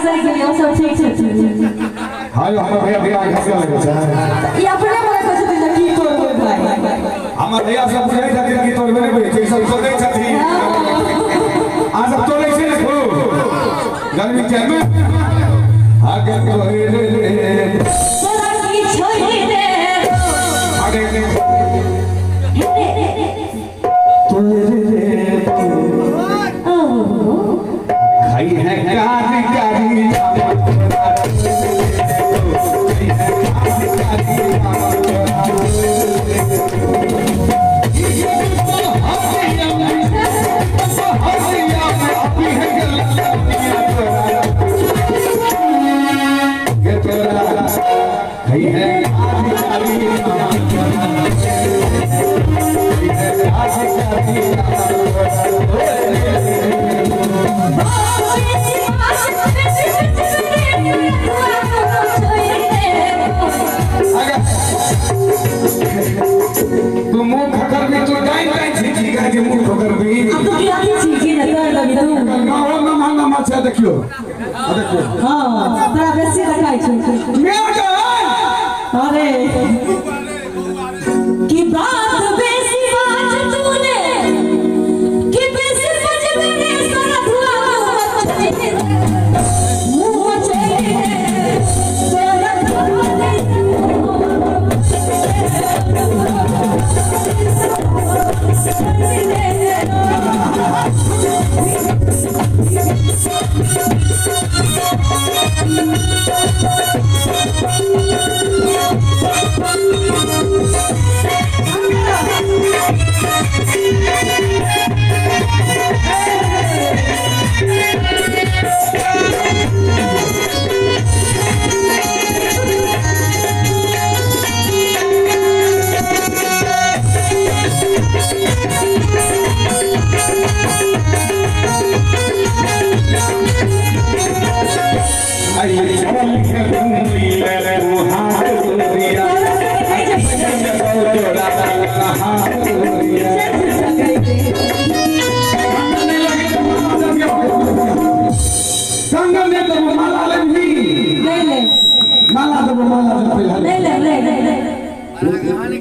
बिसरि गेलियै, ओ सब ठीक छै। हां यो हमर भैया भैया हंसे लगै छै। ई अपने मने कहै छथिन जे की तोड़बै भाई। हमर भैया सब बुझै छथिन की तोड़बै नहि बुझै छै, सब तोड़ै छथिन। आ सब तोड़ै छै ने खूब गर्मी टाइम में। आगे तोड़े रे तोरा की छोड़ि दे आगे तोड़े रे खाई है कारी कारी तू मुंह खकर भी तू डाइन डाइन छी के मुंह खकर भी। अब तो क्या की छी ने कर लगी तू गांव में मांगा माछ देखियो देखियो। हां तोरा बेसी देखाइ छै मेरा। अरे की बात बेसी बात तूने की बेसी बजबे रे सारा धुआं मुंह चले तोरा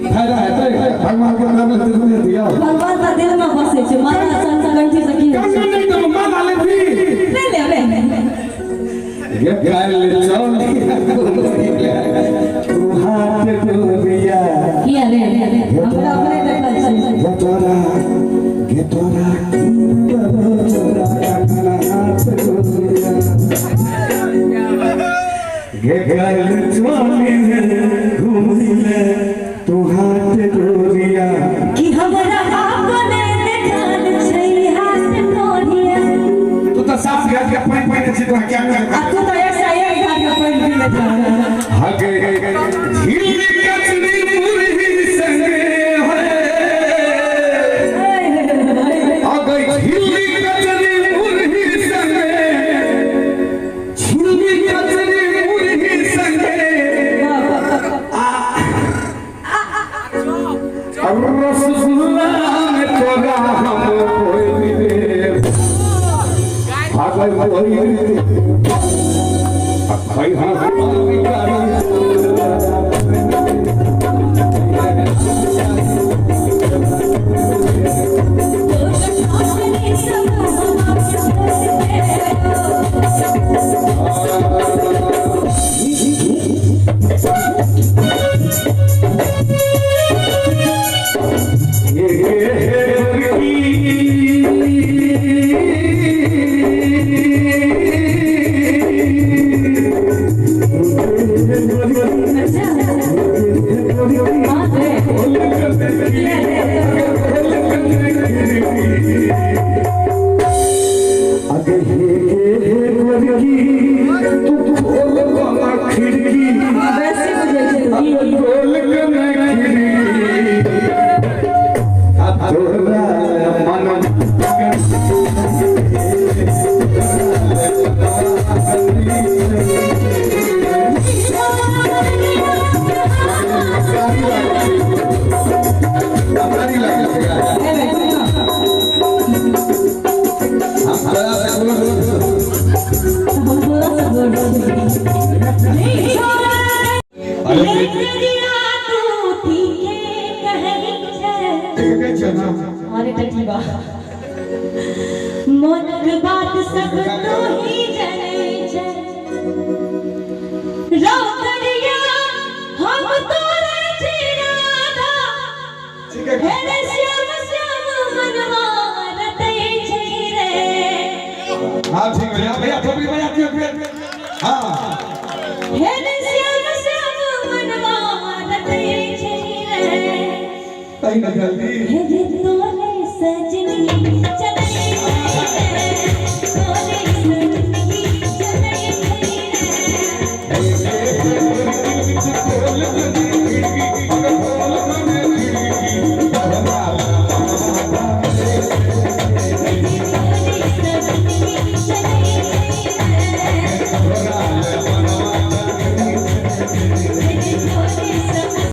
फायदा हेतै भगवान के नाम ले दिया। भगवान त दिल में बसै छै, माला संग कंठी से की कंगन नहीं तो माला ले भी ले ले ले ये गाल चल तू हाथ गोरिया किया ले हमरा अपने देखल छै। गेतोरा गेतोरा तोरा अपना हाथ गोरिया गे गाल चल घूमिले तू हाथ गोरिया कि हमरा अपने देखल छै हाथ गोरिया। तू तो साफ घाट के पानी पानी छी तो क्या कर आ तू तो एक से एक घाट के पानी पी ले जा। हगे झील कचरी मुरही संगे है हगे झील कचरी मुरही संगे झील कचरी मुरही संगे रसगुल्ला में तोरा हम कोई दे भागल कोई खाई हां अच्छा। सुंदर छै। अरे रे करिया तू ठीके कहै छै। ठीक छै ना? अरे टटीबा, मोनक बात सब तू ही जनै छै। रौ करिया, हम तोरे छी राधा। ठीक है। हे रे श्याम श्याम मनवा रटै छै रे। हाँ, ठीक है भैया, थोपड़ी बजा दियो फिर। हाँ। हे रे श्याम श्याम मनवा रटै छै रे। कहीं ना जल्दी। हे